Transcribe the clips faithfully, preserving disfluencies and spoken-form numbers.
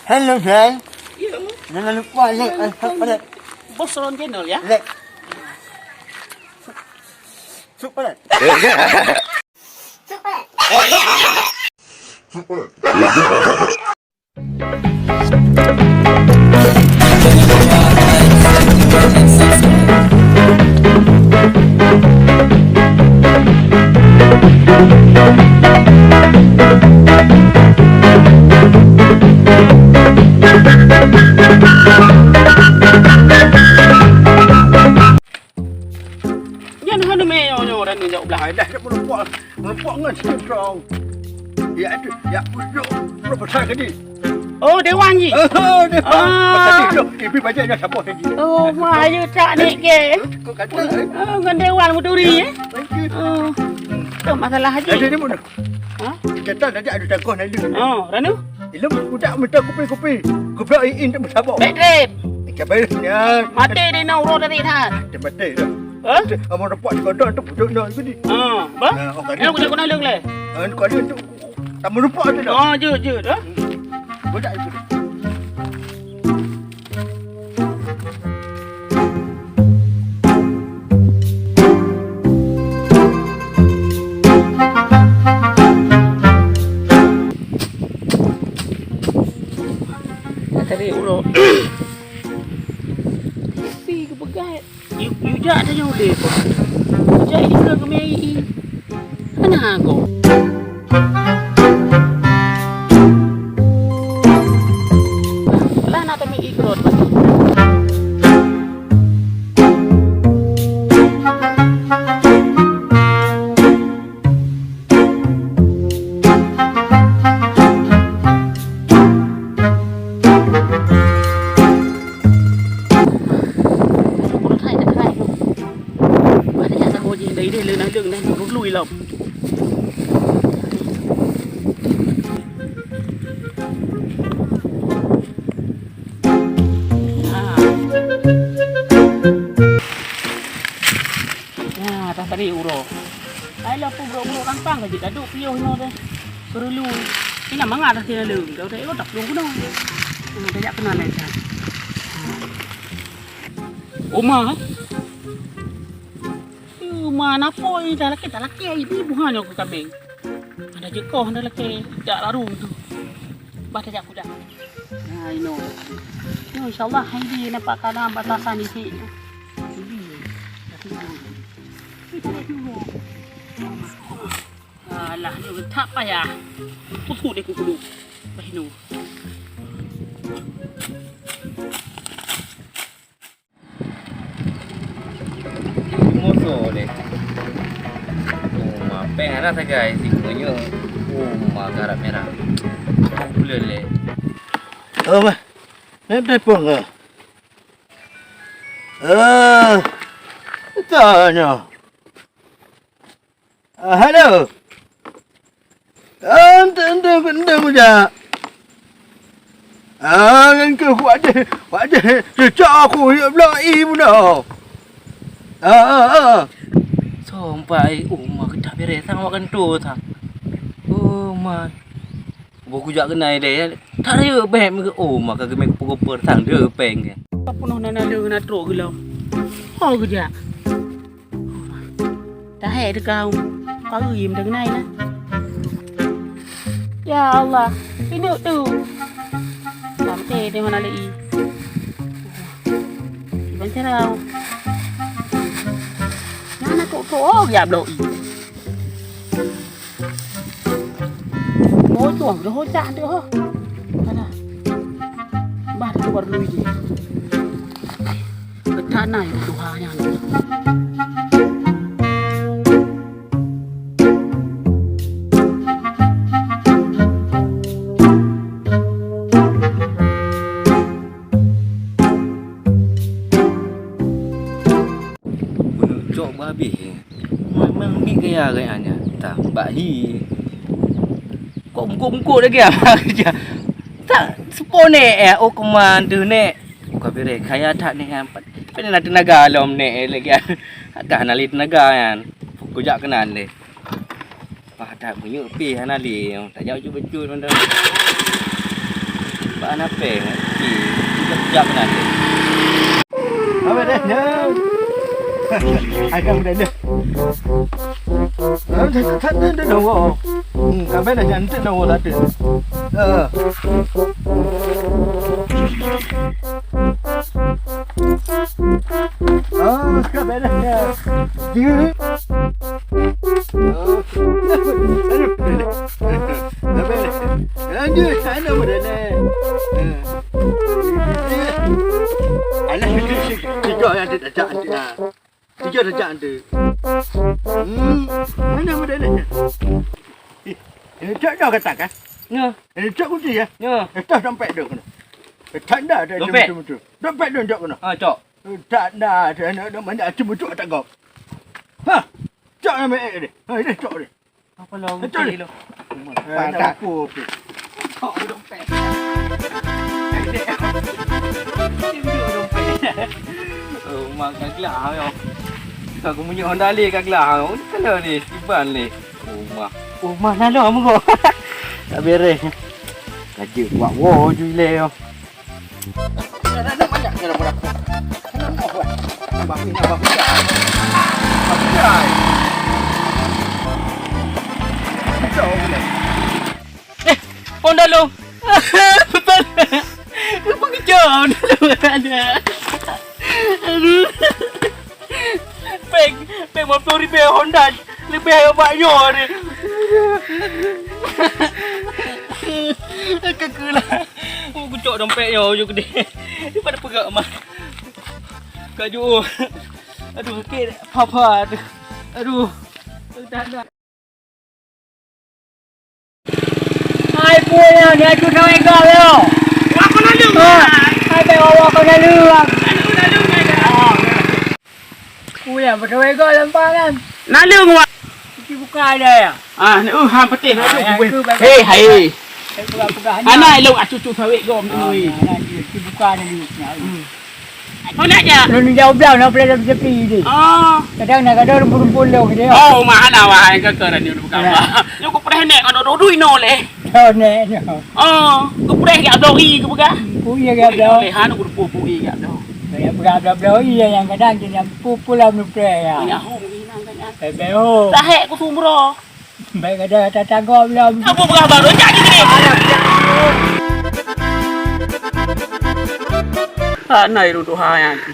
Hello guys. Jangan lupa like and subscribe. Bos Ron Channel ya. Like. Subscribe. Nyan hana mé nyoe, nyoe dan nyoe blah. Ai dah, dah meureumpok, meureumpok ngon si Cuntrong. Ya tu, ya tu, tu, tu pasal tadi. Oh, Dewan ji. Oh, Dewan. Ah. Pasal tu, ibi baca dah saboh tadi. Oh, ma, ayo tak ni ke? Kau kata, eh? Oh, ngon Dewan Muduri, eh? Thank you. Oh. Tu masalah haji. Ada ni pun. Ha? Kita tadi ada tangkoh nanti. Oh, Ranu? Ilum udah minta kupi-kupi. Kupi iin tu saboh. Baik trip. Ikan baik nya. Mati di nang uroe tadi dah. Dia mati dah. Ha? Amun dapat di kandang tu pojok dah tadi. Ha, bah? Ha, oh, tadi. Yang aku nak kena leng leh. Ha, kau dia tu tak merupa tu dah. Oh, je, je dah. Budak itu. Tadi ulo. Pi ke pegat. Yu, yu jak dah jauh deh. Yu jak ini ke kemei. Mana kau? Lah nak kami ikut. Nah, dah tadi uroe. Ai lah pun brok-brok rampang ka jeuet daduk piôh nyoe teh. Keurulu. Ina mangat dah tina leueng. Dah udah, eh, dah plueng gunong. Hmm, dah jak keunan dah. Oma, eh? Oma, napa ini dah lakée, dah lakée ini buhan nyoe keu kambing. Ada jeuet koh, ada lakée, jak larung tu. Bah tajak kuda. Nah, inoe. Inoe, insya Allah, hai di nampak kana batasan isi. Alah, nyoe that payah. Pukuk deh kukuluk. Bah inoe. Musoh lé. Oh, ma péng hana sagai si meunyoe. Oh, ma garap mirah. Buleuen lé. Oh, ma. Nyan telepon ke? Eh, tanya. Ah, halo. Ah, ente, ente, ente kujak. Ah, ngan keuh kuat deh, kuat deh. Cecak aku, ya, belah i bunoe. Ah, ah, ah. Sompai uma keutak beres sang awak kanto sang. Oh, ma. Boh kujak keunai deh. Tak ada beh, oh, maka geumeh kupeue-kupeue sang deh peng. Apa noh nana leu na trok geulam. Oh, kujak. Tahé teuka pageue meuteungai na. Ya Allah, inok tu. Sampai di mana lagi? Iban cerau. Mana kok kok oh ya blok i. Oh, tuang dah hocak tu ho. Ada. Bah tu baru lui. Beutana nyang tuha nyan. Beuneuek cok beuhabéh. Memang bit gaya gaya nyan. Tah, bak hi. Kok mungkot-mungkot lagi ama kerja. Tak, seupôt nèk, eh, oh, kuman deuh nèk. Buka piréh, kaya that nèk nyan. Pat-, pat na teunaga lom nèk lagi. Agak hana lé teunaga nyan. Kujak keunan lé. Wah, that meunyoe pih hana lé. Tajak bacut-bacut mantong. Bak Apa? Okey, kita siap benar. Apa dah? Ada mudah dah. Ada, ada, ada, ada, ada. Hmm, kami dah cantik dah, dah ada. Ah. Ah, kami dah. Dia. Oh. Aduh. Lanjut, sana boleh. Alah, tiga yang tak ada. Tiga saja ada. Hmm, mana model ni? Eh, eh, cok dah kata kan? Ya. Eh, cok kunci ya? Ya. Eh, tas dompet dah kena. Eh, tak ada, ada dompet? Macam-macam. Dompet dah cok kena. Ah, cok. Eh, tak ada, ada, ada, ada, mana macam-macam tak gop. Ha, cok nama eh dia. Ha, dia cok dia. Apa lah? Betul. Lo. Eh, tak apa tu. Cok dompet. Tunjuk dompet. Oh, mak kaglah yo. Kau menyuk Honda le kaglah. Oh, ni kalau ni, Iban le. Oh, mak. Oh, mak, nalo kamu kok. Tak beres. Raja buat wo ju ile yo. Eh, Honda lo. Apa kejap Honda lo ada? Aduh. Peng, peng lima puluh ribu Honda. Leubeh bak nyoe ni. Keukeula. Kucok dompet nyoe ujong keudeh. Daripada peugah mah. Kaju. Aduh, sakit. Papa. Aduh. Aduh. Tak ada. Hai, punya ni aku nak ego lo. Apa lalu? Ha, hai, bawa kau lalu. Lalu, lalu, lalu. Kuya, betul ego lempang kan? Naleueng, Wak. Cuci buka ada ya? Ah, ni, uh, ha, betul. Ah, yang tu bagus. Hei, hai. Saya pegang-pegang ni. Anak elok, ah, cucu sawit gom tu, ah, weh. Anak dia, cuci buka ada ni. Hmm. Kau nak je? Lalu jauh belau, nak pelan dalam tepi dia. Ah. Kadang nak kadang rumpun-rumpun dong dia. Oh, mahal lah, wah, yang kakak dah ni udah buka. Ya. Apa? Ni aku pernah naik, kau duduk ino leh. Kau naik, no. Oh, aku pernah kat Blok E ke bukan? Oh, iya, kat Blok. Leh, anu, aku lupa, Blok E kat Blok. Banyak pegang belah-belah, iya, yang kadang dia yang pukul lah, menupreh, ya. Banyak hong, hilang banyak. Bebek, oh. Tahek aku sumber. Baik, ada, ada tanggap lah. Apa pegang baru, cak di sini. Alah, cak. Ah, nai runtuh ha, yang tu.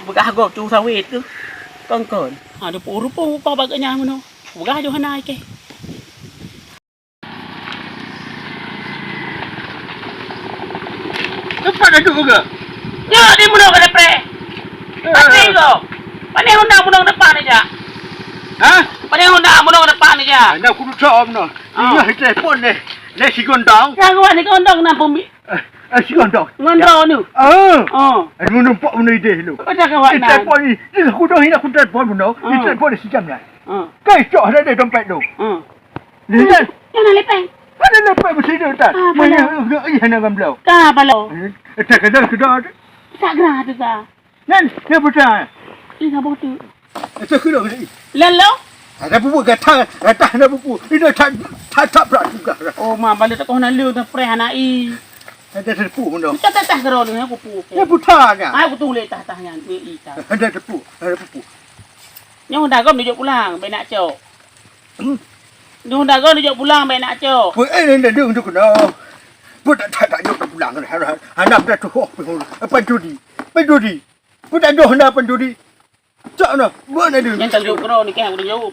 Pegang gop tu sawit tu. Kongkon. Ha, ada pun rupa-rupa bagaknya, mana. Pegang Johana, ke. Tepat dah tu ke? Ya, di munong ke depan. Eh. Pasti ke? Pandai Honda munong depan ni, Jak. Ha? Pandai Honda munong depan ni, Jak. Anda kudu cok, no. Ah. Ingat telepon deh. Deh si Gondong. Ya, gua ni Gondong nak pembi-, eh, eh, si Gondong. Gondong tu. Ah. Oh. Ada menumpuk benda ideh lu. Macam kawan. Eh, telepon ni. Dia kudu ni aku telepon benda. Dia telepon dia si Jam lah. Ah. Kai cok ada deh dompet tu. Ah. Ni kan? Yang nak lepeng. Ada lepeng mesti dia tak. Ah, mana? Ih, hana gambar. Ka balo. Eh, tak kenal sudah. Tak kena tu ka. Nan, dia betul. Ih, ngapa tu? Itu kena ni. Lalu? Ada bubu kata, kata ada bubu. Ini tak, tak, tak berat juga. Oh, ma, balik tak kau nak lu tak preh anak i. Ada tepu mana? Kita tak tak kero ni aku pu. Dia buta kan? Aku tulis tah tah nyan, ni i tah. Ada tepu, ada bubu. Nyong dah gom dijok pulang, bèk nak cok. Hmm. Nyong dah gom dijok pulang, bèk nak cok. Pun eh, ni dah duduk kena. Pun tak, tak, tak jok pulang. Hana dah tu, oh, apa judi? Apa judi? Pun tak ada hana apa judi. Cok na, buat na dulu. Yang tak jawab kena ni kan, udah jawab.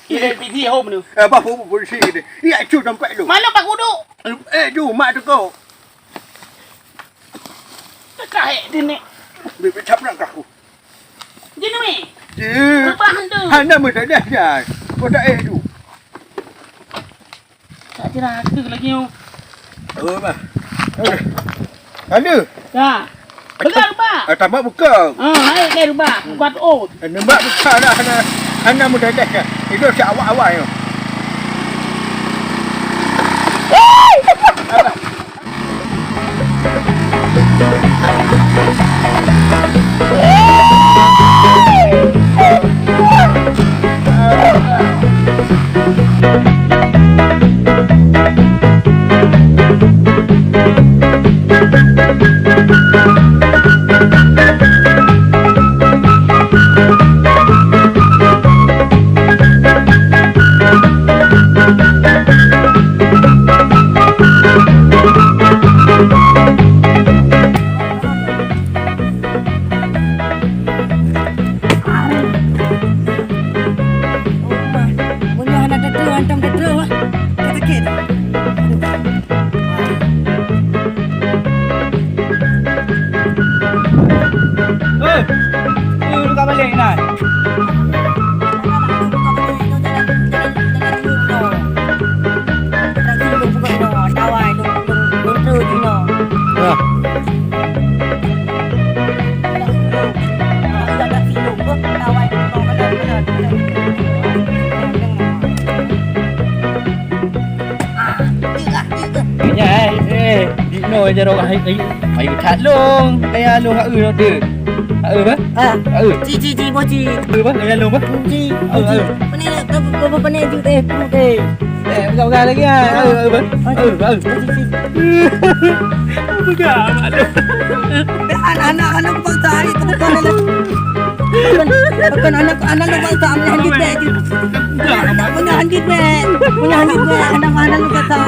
Ini P T home ni. Eh, apa polisi ni? Iya, cu tempat lu. Malu pak kudu. Eh, ju, mak tu kau. Kahek dia ni. Bibit cap nak aku. Dia ni, Mi. Dia. Lepas hantu. Hana meudadah dah. Kau tak eh tu. Tak kira aku lagi, oh. Oh, bah. Eh. Ada. Ya. Pegang, Bah. Ah, tambah buka. Ah, hai, deh, Bah. Buat, oh. Eh, nembak buka dah, hana, hana meudadah dah. Itu si awak-awak tu. Di no jaroe hai hai. Hai that long. Kaya long ha eu tu. Ha eu bah? Ha. Ha eu. Ci ci ci boci. Ha eu bah? Kaya long bah? Ci. Ha eu. Pane ko pane ju deh, ju deh. Eh, pegang-pegang lagi ah. Ha eu, ha eu bah? Ha eu, ha eu. Ci ci. Pegang. Anak-anak anak paksa hari tu bukan anak. Bukan anak anak lu paksa anak hanjit bek. Punya hanjit bek. Punya hanjit bek. Anak anak lu paksa.